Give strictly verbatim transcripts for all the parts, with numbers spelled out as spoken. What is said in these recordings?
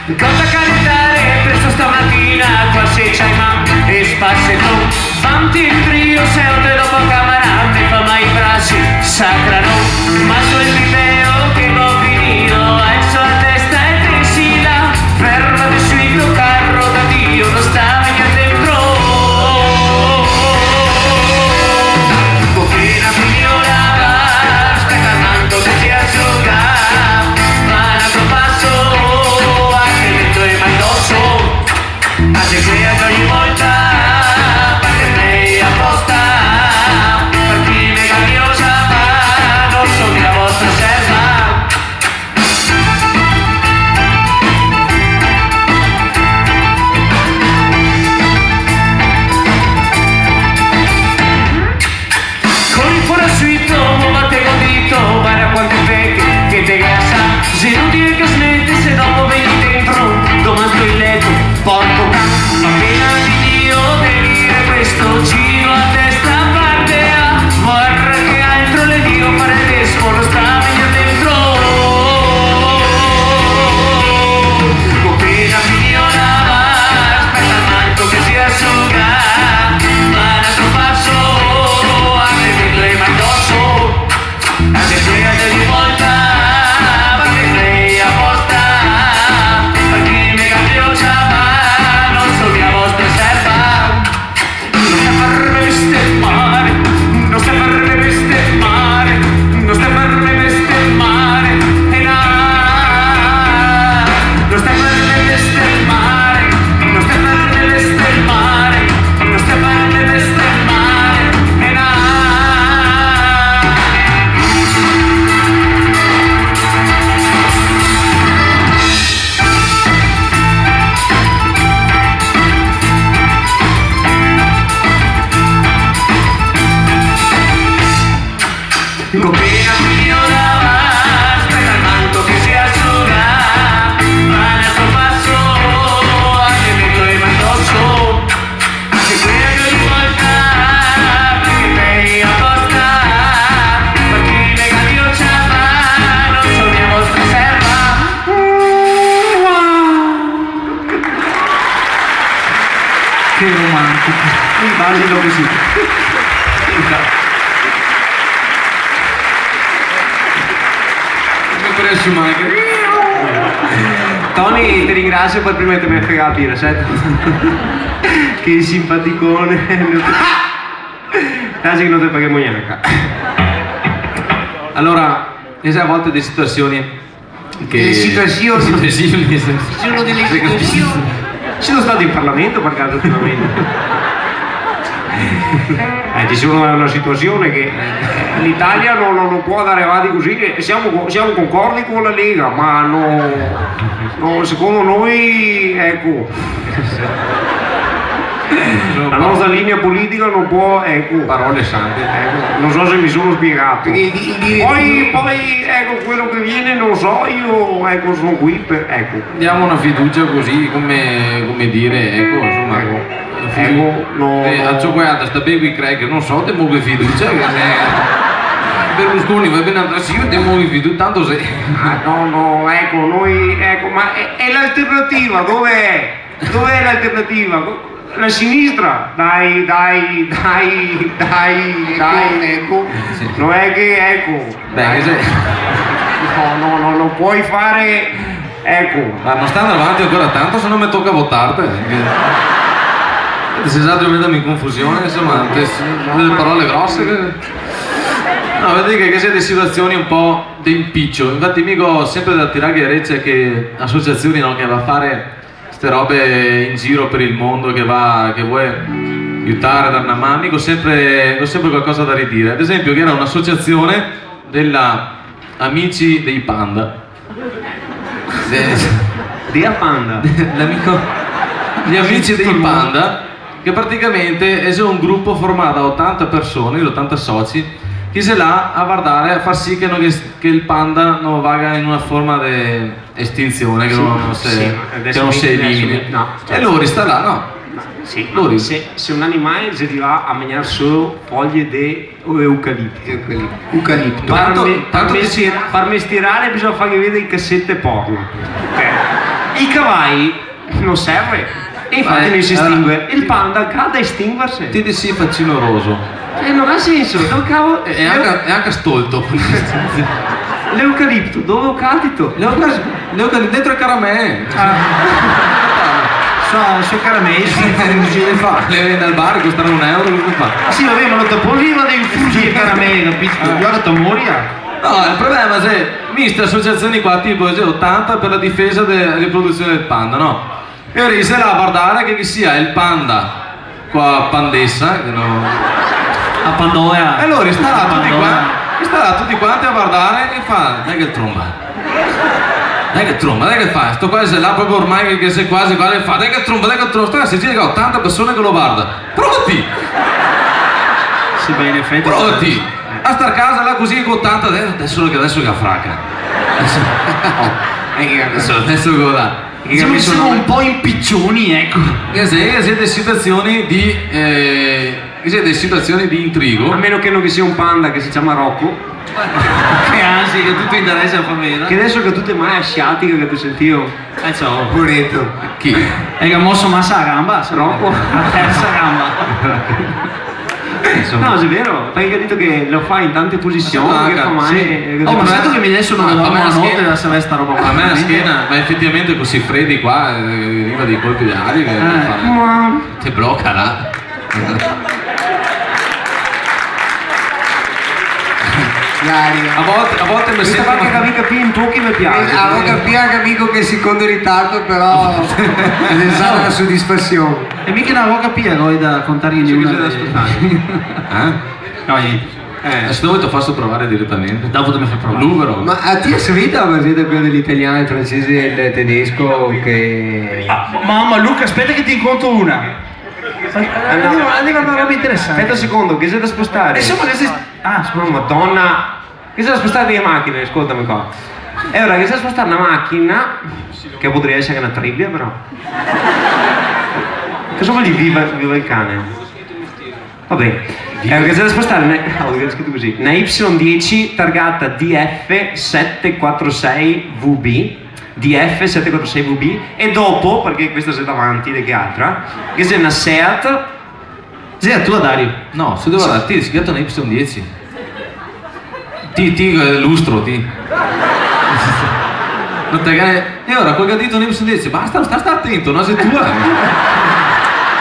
Cota caletare, presto stamatina, qua se ciai man e spaseto. Vanti e indrio, se o te dopo a camera, me fa mai brasi, sacrano. Ma so el video che go finio, alzo la testa e te si là, ferma de suito, caro da Dio, no sta vegnir dentro. Go pena finio la vasta, tanto che si asciuga, ma l'altro paso, anche dentro e mai doso. Ma se quea che ogni volta, parché lei aposta, parché me cambio già, no so la vostra serva. Cori fora suito, mo bate col dito, varda quante peche che te gasa. Se no ti che smete, se dopo vegni dentro, doman sto in leto, porco can. Ma pena di Dio, te dire questo, giro a testa, parte a, varda che altro le digo, fare adesso, no sta vegnir dentro. Go pena finio la vasta, tanto che si asciuga, ma l'altro paso, anche dentro e mai doso. Anche quea che ogni volta, parché lei aposta, parché me cambio già, ma no so la vostra serva. No sta farme bestemare, no sta farme bestemare, no sta farme bestemare, e là. No sta farme bestemare, no sta farme bestemare, no sta farme bestemare, e là. Go pena finio la vasta, tanto che si asciuga, ma l'altro paso, anche dentro e mai doso. Anche quea che ogni volta, parché lei aposta, parché me cambio già, no so la vostra serva. Che romantico. Immagino che sì. Come preso mai. Toni, te ringrasio par prima che te me fega la bira, sa? Che simpaticone. Quasi che no te paghemo gnanca. Alora, e sa, a volte de situasion che... Che situasion? Situasion, sì. Ci sono delle situazioni. Ci sono stato in Parlamento, par caso, ultimamente? Eh, ci sono una situazione che, eh, l'Italia non, non, non può andare avanti così, e siamo co-, siamo concordi con la Lega, ma no, no, secondo noi, ecco, la nostra linea politica non può, ecco. Parole sante. Ecco, non so se mi sono spiegato. Perché il di-, il di-, poi, poi, ecco, quello che viene, non so, io, ecco, sono qui per, ecco. Diamo una fiducia così, come, come dire, ecco, insomma, ecco. Ecco, no, eh, no. A ciò che sta ben qui, crei che, non so, te move fiducia, che se Berlusconi va ben andar, sì, te move fiducia, tanto se... Ah, no, no, ecco, noi, ecco, ma è, è l'alternativa, dov'è? Dov'è l'alternativa? La sinistra? Dai, dai, dai, dai, dai. Ecco, ecco. Sì. Non è che, ecco. Beh, dai. Che se... No, no, no, non puoi fare, ecco. Ma no sta andar avanti ancora tanto, se no me toca votarte. Te si già meterme in confusion, insoma, te, dele parole grose che... No, vedé che, che xe de situazioni un po' de inpicio. Infati mi go sempre da tirarghe rece a che asociazioni, no, che va a fare ste robe in giro per il mondo, che va, che vol aiutar, dar na man, mi go sempre, go sempre qualcosa da ridire. Ad esempio, ghe gera un'asociazione dela Amici dei Panda. De-, dea Panda. L'amico, gli Amici dei Panda, che praticamente xe un grupo formà da otanta persone, otanta soci, che xe là a vardare, a far sì che no, che, che el panda no vaga in una forma de estinzione, che no, no se, sì, ma adesso che no mi, se adesso elimini. Mi, no, certo. E lori sta là, no? Ma, sì, lori. Ma se, se un animale xe rivà a magnar solo foglie de eucalipto. Eucalipto. Eucalipto. Par me-, par mestier-, par mestirare bisogna farghe vedere i casete porno. Ok. I cavai no serve. E infati no se estingue. El panda ga da estinguerse. Ti disi facinoroso. Eh, no ga senso, no cavo. E, e anca, e anca stolto. L'eucalipto, dove lo catito? L'euca-, l'eucalipto dentro le caramee. Ah. So, so caramee, sì, cusì le fa. Le vende al bar, costano un euro, cosa fa? Ah, sì, va ben, ma no te pol vivare de infusi e caramee, capito? Ah. Varda, te mori. No, el problema xe, mi ste asociazioni qua, tipo, xe otanta per la difesa dela riproduzione del panda, no? E lori xe là a vardare che ghe sia el panda co la pandesa, che no... La pandola. E lori sta là tuti qua, sta là tuti quanti a vardare e fa: "Dai che tromba. Dai che tromba, dai che fa." Sto qua xe là proprio ormai che, che xe quasi, quasi, fa: "Dai che tromba, dai che tromba." Sto qua se gira, che otanta persone che lo varda. Prova ti! Sì, beh, in effetti... Prova ti! A star casa là cusì co otanta, adeso, adeso che, adeso che la fraca. Adeso, oh, eh, che adeso, adeso cosa? Diciamo che siamo un po' impiccioni, ecco. Eh, sì, sì, dele situazioni de, eh, sì, dele situazioni de intrigo. A meno che no ghe sia un panda che se ciama Rocco. Che anzi, che tuto interesa a famiglia. Che adeso che tute mani asiatiche che te sentivo. Eh, ciò. Poreto. Chi? E che ga moso masa la gamba, se no. Rocco. La tersa gamba. Insoma. No, xe vero, parché ga dito che lo fa in tante posizioni, ah, che fa male, sì. Oh, ma certo che mi deso no me dormo la note da saver sta roba qua. A me la schena, ma efetivamente co sti fredi qua, eh, riva dei colpi d'aria che fa, te bloca là. L'aria. A volte, a volte me sento... Questa qua che capì, capì, in pochi me piaxe. Eh, avevo capì anca mi co che secondo ritardo, però xe stata una sodisfasion. E mi che no avevo capì, voio da contarghe una. Sì, che xe da ascoltare. Eh? No, gnente. Eh, se te vol te faso provare diretamente. Dopo te me fa provare. Lu, però. Ma a ti xe servita la barzeta quela de l'italian, el francese e el tedesco che... Ah, mama, Luca, speta che te ne conto una. Andiamo, andiamo a una roba interesante. Speta un secondo, che xe da spostare? Insoma, che xe... Ah, scusa. Oh, Madona. Che xe da spostare dele machine, scoltame qua. E ora che xe da spostare na machina, che podarìa esare na tribia, però. Cosa vol dir viva, viva el cane? Va ben. Eh, che xe da spostare, ne-, ah, lo ga scrito cusì. Na Y dieci targata D F sete quatro sei V B, D F sete quatro sei V B, e dopo, parché questa xe davanti de che altra, che xe na Seat. Xe a tua, Dario? No, se dove vardar, ti, se gheto na Y dieci. Ti, ti, eh, lustro, ti. No te ga-, e ora quel che ga dito un Y dieci, basta, sta, sta atento, no xe tua.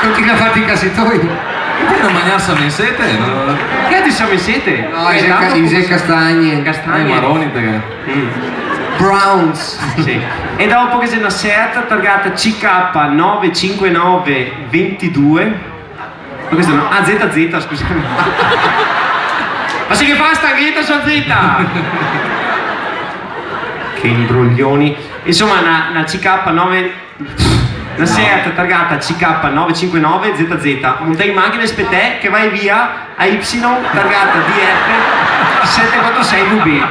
Continua a farte i casi toi. Ti no magnarse a mensete, no? Che ti sa mensete? No, eh, i xe tanto ca-, i xe castagne. Castagne. Eh, maroni, te ga-. Mm. Browns. Sì. E dopo che xe na Seat targata C K nove cinque nove ventidue. Ma questo no. Ah, Z Z, scusa. Ma se ghe fa sta gheta so Z? Che imbroglioni. Insoma, na, na C K nove, na Seat targata C K nove cinque nove Z Z. Monta in machina e spetè che va via a Y targata D F sete quatro sei V B.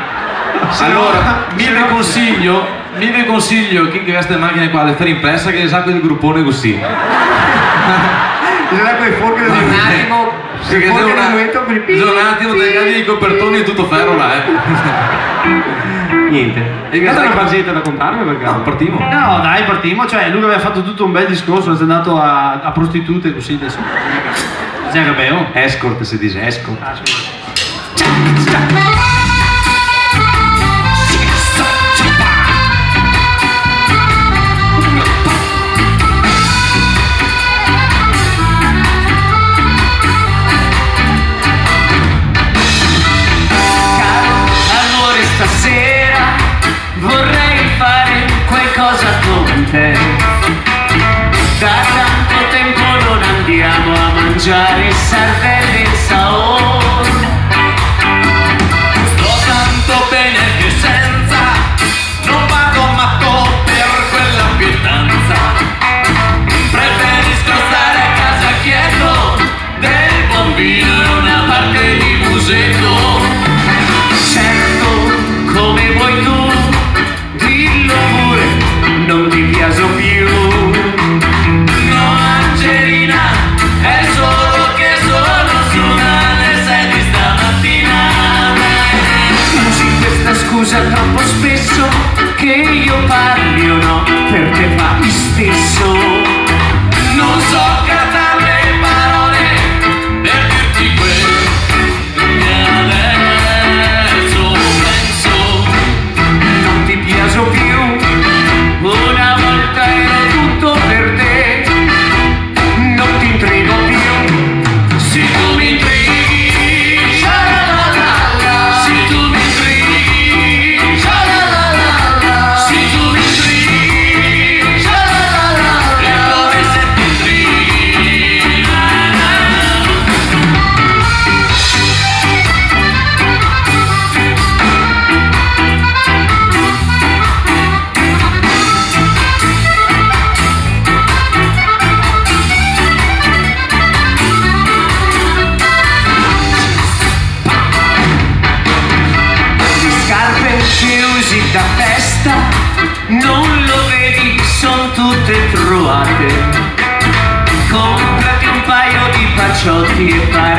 Se no, alora, mi ve consiglio, mi ve consiglio che, che ste machine qua le fè in presa, che xe quel grupone cusì. Bisogna quel forco del... Un atimo, sì, che forco del momento, quel... Un atimo, te cavi i copertoni e tuto fero là, eh. Gnente. E che... Gheto na barzeta da contarme, par caso? No, partimo. No, dai, partimo. Cioè, lu che gaveva fato tuto un bel discorso, xe ndà a, a prostitute cusì deso. Xe che beo. Escort, se dixe, escort. Ah, scusa. Caro amore, stasera vorrei fare qualcosa con te. Da tanto tempo non andiamo a mangiare sardelle in saor. Sto tanto bene anche senza, non vado matto per quella pietanza. Preferisco stare a casa quieto, del buon vino e una parte di musetto. Certo, come vuoi tu, dillo pure, non ti piaso più. No, Angelina, è solo che sono Speso che mi parli o no, par te fa isteso. No so catar le parole par dirte quel che deso penso. No te piaso più, na volta iero tuto par te. No te intrigo più. Se te me intrighi, sha la la la la. Se te me intrighi, sha la la la la. Se te me intrighi, sha la la la la. E come se te intrighi, na na na. Le scarpe che usi da festa, no le vedi, son tute truate. Comprate un paio de pacioti e pa